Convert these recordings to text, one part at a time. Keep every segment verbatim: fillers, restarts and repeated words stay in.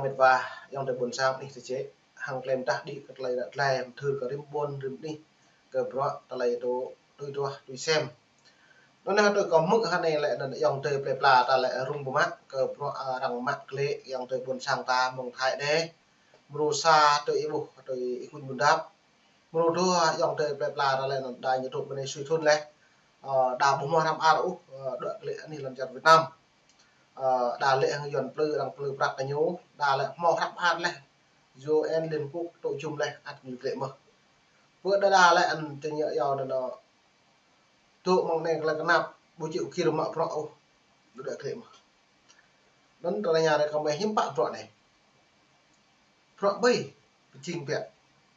Mĕt wa ayŏng adơi ƀuôn sang anih tơčĕ, hăng klem tah đĭ kơ tơlơi ră tơlơi mơthưr kơ rĭm ƀôn rĭm anih kơ bruă tơlơi tŭ tui duah tui sem. Anŭn yơh tui kâo hmư̆ hơnai lĕ anŭn ayŏng adơi plơi pla ta lĕ rŭng pơmă kơ bruă, a, arăng mă klĕ ayŏng adơi ƀuôn sang ta mơ̆ng Thái đe. Mrô sa tui ih ƀuh tui ih kuñ ƀun dăp. Mrô dua ayŏng adơi plơi pla ta lĕ anŭn đa ñu tŭ bơnai sui thun leh. Ơ, đa ƀu hmâo hrăm ar ôh, ơ, đuaĭ klĕ anih lŏn čar Việt Nam. Ơ, đa lĕ hăng Yuan plư, arăng plư prăk kơ ñu, đa lĕ hmâo hrăm ar leh. U N Liên Quốc tŭ jum leh ăt ñu klĕ mơh. Pơ đa đa lĕ anŭn tơ ñu yua anŭn tŭ mơ̆ng anai kơ lĕ kơnăp, ƀu či ôh kir mă bruă ôh, đuaĭ klĕ mơh. Anŭn tơlơi tơña ră kơ mơi hiư̆m pă bruă anai. Bruă ƀai, pơjing biă.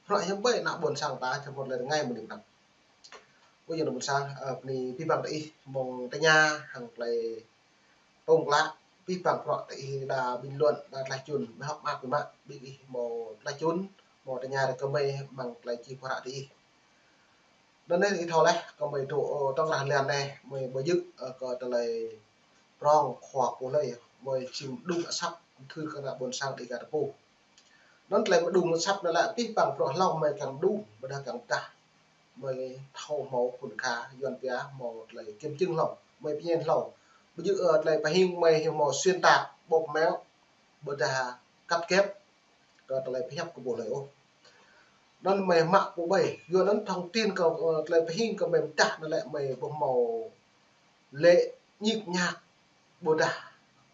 Bruă hiư̆m ƀai ană ƀuôn sang ta, čăm pơ̆t lĕ rơngai mơ̆ng anai pơnăp. Ơ ayŏng adơi ƀuôn sang, ơ, bơni abih bang tơ ih mơ̆ng tơña hăng tơlơi tơ̆ng klă, abih bang bruă tơ ih đa bình luận, đa tlaih čun, mơi hŏk mơak biă mă, ƀing ih hmâo tlaih čun, hmâo tơña ră kơ mơi mơ̆ng tơlơi čih pơră tơ ih. Anŭn anai ih thâo leh, kơ mơi tŭ, ơ, tŏng rah lian anai, mơi ƀu djơ̆, ơ, kơ tơlơi prong khua pô hlơi, mơi jing mơđung asăp, mơthưr kơ ană ƀuôn sang Dêga ta pô. Anŭn tơlơi mơđung asăp anŭn lĕ abih bang bruă hlâo mơi kiăng mơđung, ƀôdah kiăng pơdah. Mơi thâo hmâo khun kha, Yuan pia hmâo tơlơi kiểm chứng hlâo, mơi pơñen hlâo. Ƀu djơ̆, ơ, tơlơi pơhing mơi hmâo xuyên tạc, bóp méo, ƀôdah cắt ghép kơ tơlơi pơhiăp kơ pô hlơi ôh. Anŭn mơi mă pô ƀai, yua anŭn thông tin kơ, ơ, tơlơi pơhing kơ mơi pơdah anŭn lĕ mơi ƀu hmâo lĕ ñik ñak ƀôdah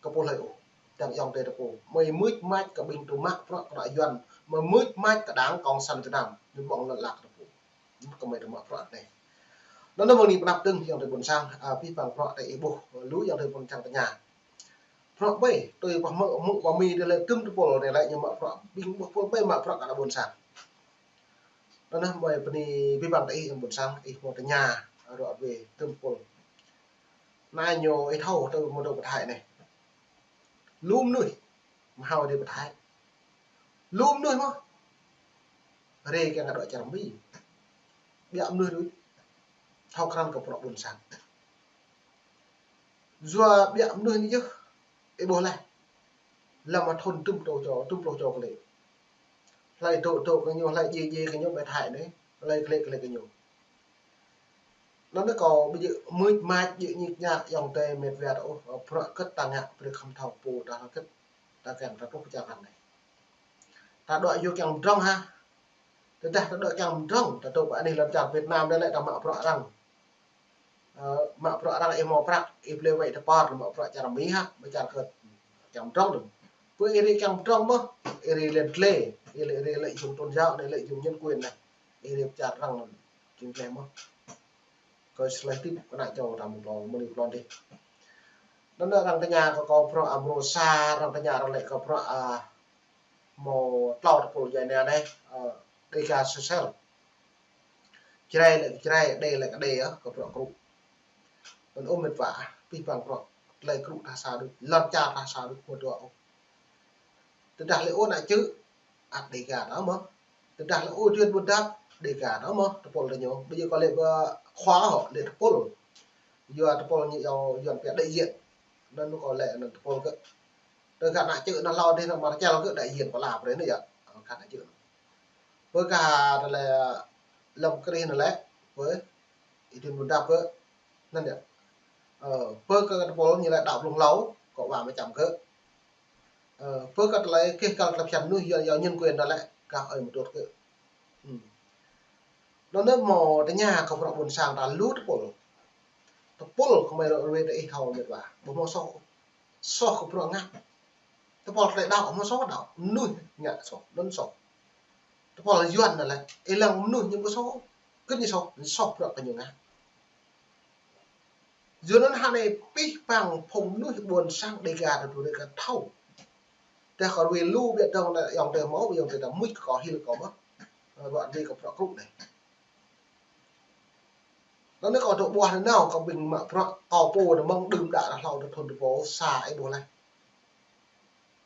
kơ pô hlơi ôh. Tơdang ayŏng adơi ta pô, mơi mưč mač kơ ƀing tŭ mă bruă kơ ană Yuan, mơi mưč mač kơ Đảng Cộng sản Việt Nam, ñu ƀơ̆ng lŏn lăk ta pô. Kơ mơi tŭ mă bruă anai. Anŭn anai mơ̆ng anai pơnăp dơ̆ng ayŏng adơi ƀuôn sang, a, abih bang bruă tơ ih ƀuh, lu ayŏng adơi ƀuôn sang tơña. Bruă ƀai, tui pơhmư̆, hmư̆ pơmĭn tơlơi tơm tơpul anai lĕ ñu mă bruă, ƀing ƀuh pul ƀai mă bruă kơ ană ƀuôn sang. Anŭn anai mơi bơni abih bang tơ ih ayŏng ƀuôn sang, ih hmâo tơña, ră ruai tơm tơpul. Anai ñu ih thâo tơ mơdŏ pơ Thái anai. Lu mơnuih, mơhao dêh pơ Thái. Lu mơnuih mơ̆n. Rê kiăng đuaĭ čar Mi. Biă mơnuih đuaĭ. Thâo krăn kơ bruă ƀuôn sang. Yua biă mơnuih anai yơh, ih ƀuh leh. Lăm thun tŭm tơčô, tŭm tơčô klĕ. Hlơi dŏ dŏ kơ ñu, hlơi djai djai kơ ñu ƀơi Thái anai, hlơi klĕ klĕ kơ ñu. Anŭn anai kâo ƀu djơ̆ mưč mač, djơ̆ ñik ñak ayŏng adơi mĕt wa ôh, bruă hơget ta ngă brơi khŏm thâo pô ta hơget ta kiăng ta truh pơ čar anai. Ta đuaĭ yua kiăng pơdrŏng hă? Tơdah ta đuaĭ kiăng pơdrŏng, ta dŏ pơ anih lŏn čar Việt Nam anai lĕ ta mă bruă arăng. Ơ, mă bruă arăng ih hmâo prăk, ih blơi wơ̆t tơpăr, mă bruă čar Mi hă, ƀu čar hơget. Kiăng pơdrŏng đôč. Pơ ih rê kiăng pơdrŏng mơ̆n, ih rê lĕ glĕ, ih rê, rê lợi dụng tôn giáo anai, lợi dụng nhân quyền anai. Ih rê pơ čar arăng anŭn, jing glĕ mơ̆n. Kơ sơlơi tip kơ ană čô ta mơ̆ng klâo, mơ̆ng anai klâo dih. Anŭn arăng tơña kơ kâo bruă, a, mrô sa, arăng tơña arăng lĕ kơ bruă, a, hmâo tlâo tơpul djuai ania anai, ơ, Dêga Sêšel. Jrai lĕ kơ Jrai, Đê lĕ kơ Đê, ơ, kơ bruă krŭ. Anŭn ơ mĕt wa, abih bang bruă, tơlơi krŭ ta sa đôč, lŏn čar ta sa đôč, hmâo dua ôh. Tơdah lĕ ôh ană čư̆, ăt Dêga ta mơ̆n. Tơdah lĕ ôh djuai ƀu dăp, Dêga ta mơ̆n, tơpul ta ñu. Ƀu djơ̆ kơ lĕ ƀu khua hŏ, lĕ tơpul. Yua tơpul ñu yua, Yuan pia đại diện. Anŭn kâo lĕ anŭn tơpul kơ. Tơ gah ană čư̆ anŭn hlâo dih anŭn mơ̆ čel kơ đại diện pơala brơi anŭn yơh. Ơ, gah ană čư̆ anŭn. Pơ gah tơlơi lăm krih anŭn lĕ, pơ ih djuai ƀu dăp kơ. Anŭn yơh. Ơ, pơ kơ tơpul ñu lĕ đăo blung hlâo, kâo wa mơčăm kơ. Ơ, pơ kơ tơlơi kih kal tơlơi phiăn mơnuih yua, yua nhân quyền anŭn lĕ, gah ơi mơdut kơ. Hmm. Anŭn anai hmâo tơña kơ bruă ƀuôn sang ta lu tơpul. Tơpul kơ mơi ră ruai tơ ih thâo mĕt wa. Ƀu hmâo soh. Soh kơ bruă ngă. Tơpul tơlơi đăo, hmâo soh đăo. Mơnuih ngă soh, anŭn soh. Tơpul Yuan anŭn lĕ, ih lăng mơnuih ñu ƀu soh. Kơ ñu soh, soh bruă kơ ñu ngă. Yua anŭn hă anai abih bang phung mơnuih ƀuôn sang Dêga ta dŏ rê kơ thâo. Tơdah kơ ruai lu biă dơ̆ng anai ayŏng adơi hmâo, ayŏng adơi ta mưč kơ kâo hil kâo mơ̆n. Ơ, ruă dih kơ bruă krŭ anai. Anŭn anai kâo dŏ ƀuah nanao kơ ƀing mă bruă kâo pô anai mơ̆ng đưm đă ră hlâo tơ thun tơpul sa ih ƀuh leh.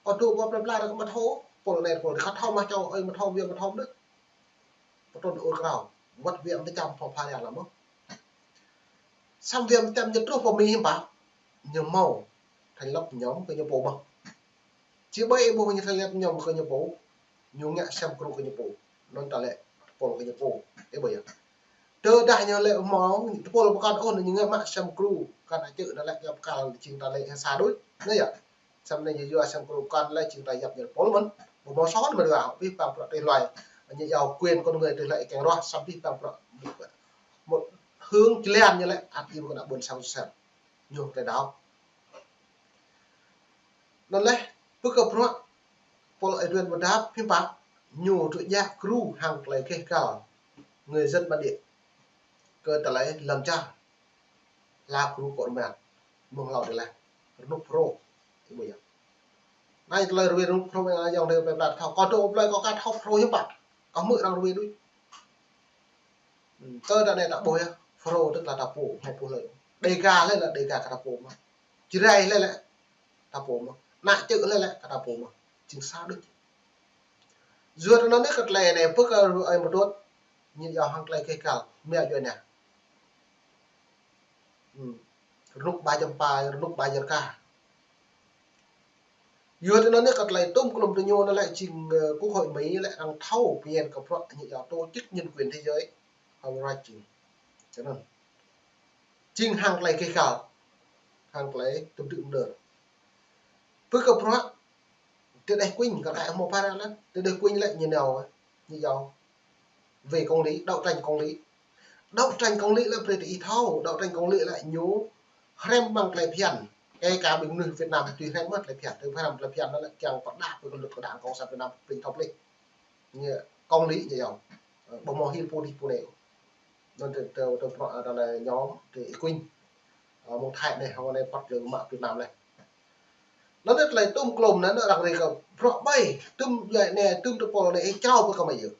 Kâo dŏ ƀuah plơi pla ră kơ mă thâo, pul anai pul dih kơ thâo mă čô, ơi mă thâo, wai mă thâo mơ̆n. Pơtrŭn ur krao, wơ̆t wai mơčăm phŏ pha ria lăm mơ̆n. Samơ̆ wai mơčăm ñu truh pơ Mi hiư̆m pă, ñu hmâo thành lập nhóm kơ ñu pô mơ̆n. Či ƀơi ih ƀuh ñu tơlơi lăp ñom kơ ñu pô, ñu ngă sem kru kơ ñu pô. Anŭn ta lĕ tơpul kơ ñu pô. Ih ƀuh yơh. Tơdah ñu lĕ hmâo, tơpul pơkŏn ôh, ñu ngă mă sem kru, kăn hơčư̆ anŭn lĕ ñu pơkăl jing ta lĕ sa đôč. Anŭn yơh. Samơ̆ anai ñu yua sem kru kăn lĕ jing ta yap ñu tơpul mơ̆n. Ƀu hmâo sŏ mơ̆n wa, abih bang bruă tơlơi hluai. Ñu yua quyền con người tơlơi kiăng ruah, samơ̆ abih bang bruă. Một hướng jơlan ñu lĕ ăt yua kơ ană ƀôn sang sel. Ñu tơlơi đaŏ. Anŭn lĕ, pơ kơ bruă, tơpul Êđuên Pơdap hiư̆m pă, ñu tŭ djă kru hăng tơlơi keh kal người dân bản địa. Kơ tơlơi lŏn čar, hla kru kơ rơmat, mơ̆ng hlâo dih lĕ, rơnŭk Phrô, ih ƀuh yơh. Anai tơlơi rơwĕ rơnŭk Phrô, ayŏng adơi pơpă thâo, kâo dŏ plơi kâo aka thâo Phrô hiư̆m pă, kâo hmư̆ arăng rơwĕ đôč. Ư, tơdah anai ta ƀuh yơh, Phrô tức là ta pô, hmâo pô hlơi. Đêga hlơi lĕ Đêga kơ ta pô mơ̆n. Jrai hlơi lĕ ta pô mơ̆n. Ană Čư̆ hlơi lĕ kơ ta pô mơ̆n. Jing sa đôč. Yua anŭn anai kơ tơlơi anai, pơ kơ ơi mơdôt, ñu yua hăng tơlơi keh kal, mơ̆ yua anai. Ư. Rơnŭk Ba Čăm Pa, rơnŭk Ba Jơr Ka. Yua anŭn anai kơ tơlơi tôm klôm tơ ñu anŭn lĕ jing, ơ, Quốc hội Mỹ lĕ arăng thâo phiăn kơ bruă ñu yua tổ chức nhân quyền thế giới. Human Rights jing. Cho nên, jing hăng tơlơi keh kal, hăng tơlơi tŭm tư̆ mơnơr. Pơ kơ bruă, tơdeh kuing kơ kăi hmâo phara lĕ, tơdeh kuing lĕ ñu nao, ñu yua về công lý, đấu tranh công lý. Đấu tranh công lý lĕ brơi tơ ih thâo, đấu tranh công lý lĕ ñu hrăm mơ̆ng tơlơi phiăn. Kơ kơ ƀing mơnuih Việt Nam tui hrăm mơ̆n tơlơi phiăn, tui hrăm tơlơi phiăn anŭn lĕ kiăng pơdah pơ kơ luật kơ Đảng Cộng sản Việt Nam ƀing thâo plih. Ñu công lý ñu yua. Ơ, ƀu hmâo hil pô dih pô anai. Anŭn tơ, tơ, tơ bruă, ơ, tơlơi ñom, tơ ih kuing. Ơ, mơ̆ng Thái anai, hăng anai păt lơ mă Việt Nam anai. Anŭn tơlơi tôm klôm anŭn arăng rĭ kơ bruă ƀai, tŭm djuai anai, tŭm tơpul anai, ih črâo pơ kơ mơi yơh.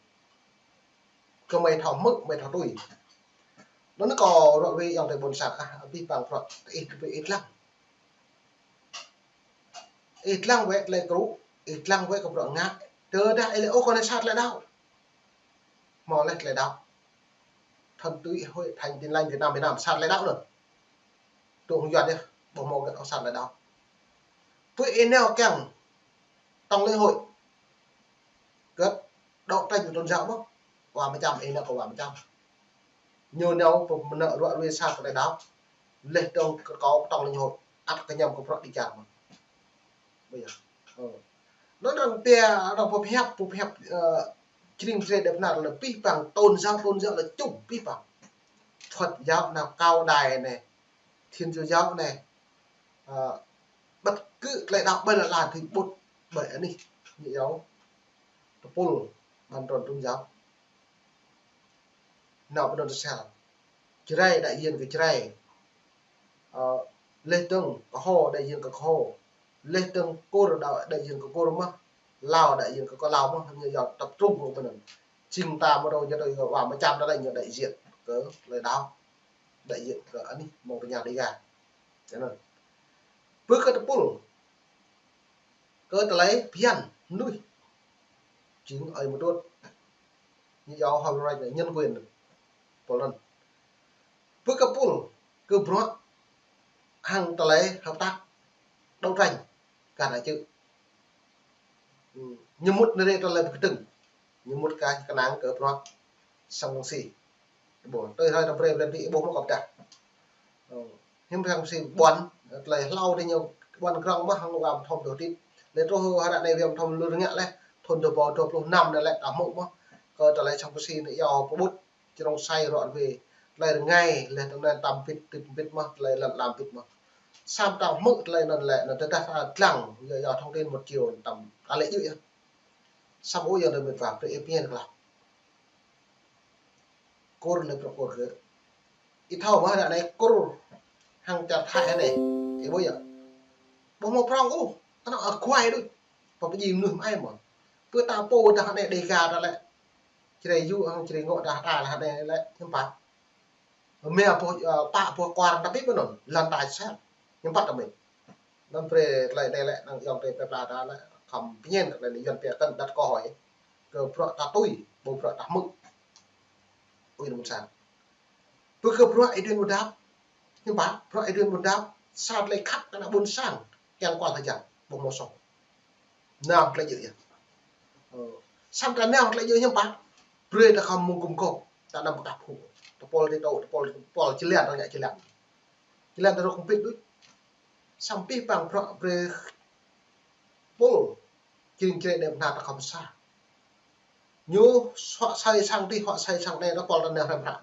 Kơ mơi thâo hmư̆, mơi thâo tui. Anŭn kâo ră ruai ayŏng adơi ƀôn sang, ah, abih bang bruă, ih tui ih lăng. Ih lăng wơ̆t tơlơi kru, ih lăng wơ̆t kơ bruă ngă. Tơdah ih lĕ, ôh, kâo anai sa tơlơi đaŏ. Hmâo lĕ tơlơi đaŏ. Thuần túy Hội Thánh Tin Lành Việt Nam, Việt Nam sa tơlơi đaŏ anŭn. Tŭ hăng Yuan yơh, ƀu hmâo kơ sa tơlơi đaŏ. Pơ ih nao kiăng tŏng lễ hội. Kơ đấu tranh tôn giáo mơ̆n. Wa mơčăm, ih nao kơ wa mơčăm. Ñu nao pơ mơnă ră ruai sa tơlơi đaŏ. Leh dơ̆ng kơ kâo tŏng lĕ ñu ăt kơ ñăm kơ bruă dêh čar mơ̆n. Ƀuh yơh. Ơ. Anŭn arăng pia, arăng pơhiăp, pơhiăp, ơ, jring jre đep nar lĕ abih bang tôn giáo, tôn giáo lĕ čum abih bang. Phật giáo anai, Cao Đài anai, Thiên Chúa giáo anai, ơ, bất cứ tơlơi đaŏ ƀơi lŏn ala tui ƀut ƀơi anih, ñu yua tơpul ban tròn tôn giáo. Nao ƀơi anŭn tơsel. Jrai đại diện kơ Jrai. Ơ, leh dơ̆ng Kơho đại diện kơ Kơho. Leh dơ̆ng Kur đại, đại diện kơ Kur mơ̆n. Lao đại diện kơ, kơ Lao mơ̆n. Ñu yua tập trung kơ ƀơi anŭn. Jing ta mơ̆ rô ñu tơ wa mơčăm ta lĕ ñu đại diện kơ tơlơi đaŏ. Đại diện kơ anih mơ̆ng tơña Đêga. Cho nên, pơ kơ tơpul, kơ tơlơi phiăn mơnuih. Jing ơi mơdôt. Ñu yua human rights, nhân quyền. Pô lŏn. Pơ kơ tơpul, kơ bruă hăng tơlơi hợp tác, đấu tranh, kăn hơčư̆. Ư, ñu mŭt anai tơlơi pơkơtưng. Ñu mŭt kơ kơnang kơ bruă sang si. Ƀuh, tui hrơi tơm brơi blan pi ƀuh mơ̆ kơ pơdah. Ơ, hiư̆m pă si ƀuăn, tơlơi hlâo tơ ñu ƀuăn krong mơ̆n hăng wa mơthom dŏ tĭt. Lĕ truh hră anai wa mơthom lu rơngiă leh, thun dua rơbâo dua pluh năm anai lĕ ta hmư̆ mơ̆n. Kơ tơlơi sang si anai yua pơƀut, čơrông sai ră ruai. Tơlơi rơngai, leh tơlơi tam pit, pit, pit mơ̆n, tơlơi lăn lam pit mơ̆n. Samơ̆ ta hmư̆ tơlơi anŭn lĕ, anŭn tơdah ta lăng, yua, yua thông tin một chiều tam, ta lĕ djơ̆ yơh. Samơ̆ ơi ayŏng adơi mĕt wa, brơi ih phiăn kơ lăng. Kur lĕ bruă Kur kơ. Ih thâo mơ̆ ră anai Kur hăng čar Thái anai. Ih ƀuh yơh. Ƀu hmâo prong ôh. Anŭn ơ kuai đôč. Pơpơjing mơnuih mơai mơ̆n. Pơ ta pô dah anai Đêga ta lĕ. Jrai Yŭ hăng Jrai Ngŏ dah ta lĕ anai lĕ. Hiư̆m pă. Mơ̆ pô, ơ, pă pô kuar ta pĭ pơ anŭn. Lăn ta sel. Hiư̆m pă ta mĕt. Anŭn brơi tơlơi anai lĕ, năng ayŏng adơi pơpla ta lĕ, khŏm phiăn kơ tơlơi anai Yuan pia cần đặt câu hỏi. Kơ bruă ta tui, ƀu bruă ta hmư̆. Ơi ană ƀôn sang. Pơ kơ bruă Êđuên Pơdap. Hiư̆m pă, bruă Êđuên Pơdap, sa tơlơi khăp kơ ană ƀôn sang, kiăng kual hơjăn, ƀu hmâo sŏ. Nao tơlơi djơ̆ yơh. Ơ, samơ̆ ta nao tơlơi djơ̆ hiam pă. Brơi ta khŏm mơ̆ng gum gŏp. Ta năm pơkă phung. Ta pôl tơtô, ta pôl, ta pôl jơlan, ta ngă jơlan. Jơlan ta rŏk kơmpit đôč. Samơ̆ pih pang prŏ brơi pôl. Jring jrê đe bơna ta khŏm sa. Ñu huă asơi sang dih, huă asơi sang đe, ta pôl ta nao hrăm hră.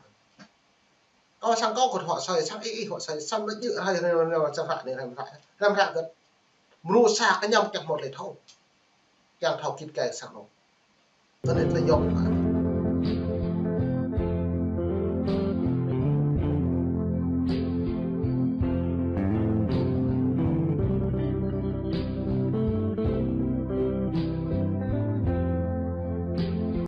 Kâo sang kâo kơ huă asơi sang ih, ih huă asơi sang đe djơ̆ hrăm hră anai hrăm hră. Hrăm hră kơ mơnuih sa kơ ñăm kiăng hmâo tơlơi thâo. Kiăng thâo git gai sang anŭn. Anai tơlơi yŏng.